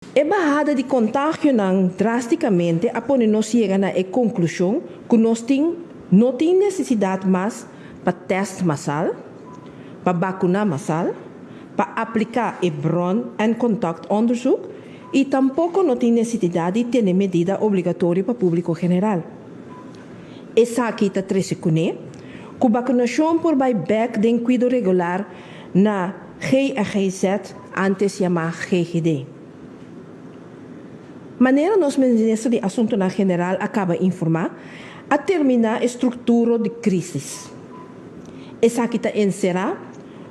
E bahada di kontagionan drástikamente a pone nos yega na e konklushon ku nos tin no tin nesesidat mas pa tèst masal, pa bakuná masal, pa apliká e bron en contactonderzoek i tampoko no tin nesesidat di tene medida obligatorio pa públiko general. Esaki ta trese kuné ku bakunashon por bai bèk den kuido regular na GGZ, ántes yamá GGD. Manera nos Minister di Asuntunan General a kaba informá, a terminá e strukturo di krísis. Esaki ta enserá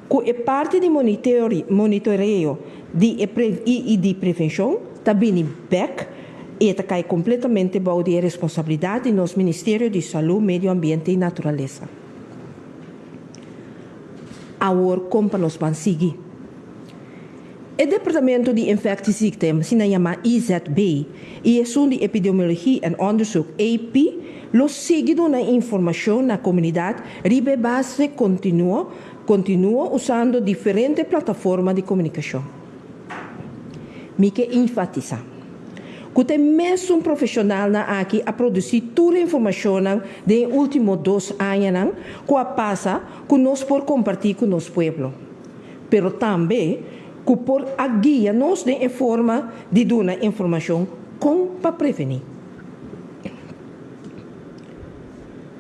ku e parti di monitoreo di e i di prevenshon ta bini bèk i e ta kai kompletamente bou di e responsabilidat di nos Ministerio di Salú, Medio Ambiente i Naturalesa. Awor kon pa nos ban sigui? E Departamento di Infectieziekten, asina yamá IZB, i esun di Epidemiologie en Onderzoek, EP, lo sigui duna informashon na komunidat riba e base kontinuo kontinuo usando diferente plataforma di komunikashon. Mi ke enfatisá ku ta e mesun profeshonalnan aki a produsí tur e informashonnan den e último dos añanan ku a pasa ku nos por kompartí ku nos pueblo. pero tambe ku por a guia nos den e forma di duna informashon kon pa prevení.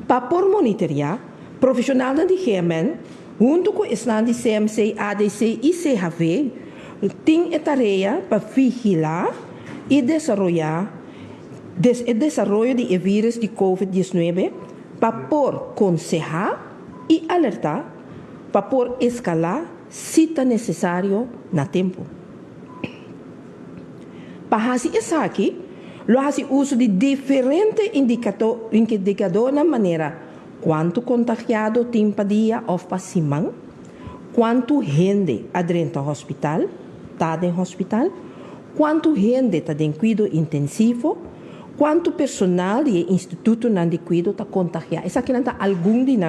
Pa por monitoreá, profeshonalnan di GMN huntu ku esnan di CMC, ADC i CHV tin e tarea pa vigilá i desaroyá e desaroyo di e vírus di Covid 19 pa por konsehá i alertá pa por eskalá si ta nesesario na tempu. Pa hasi esaki, lo hasi uso di diferente indikadornan manera kuantu kontagiado tin pa dia òf pa siman, kuantu hende a drenta hospital, ta den hospital, kuantu hende ta den kuido intensivo, kuantu personal di e institutonan di kuido ta kontagiá. Esakinan ta algun di nan.